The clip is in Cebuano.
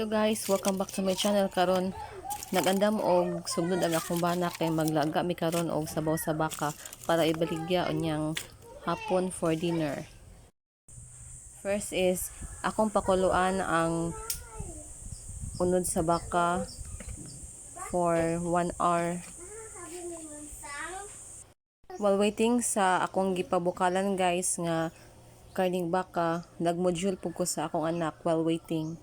Hello guys, welcome back to my channel. Karon nagandam og sugnod ang akong bana kay maglaga mi karon og sabaw sa baka para ibaligya unyang hapon for dinner. First is akong pakuluan ang unod sa baka for 1 hour. While waiting sa akong gipabukalan, guys, nga karning baka, nagmodule pud ko sa akong anak while waiting.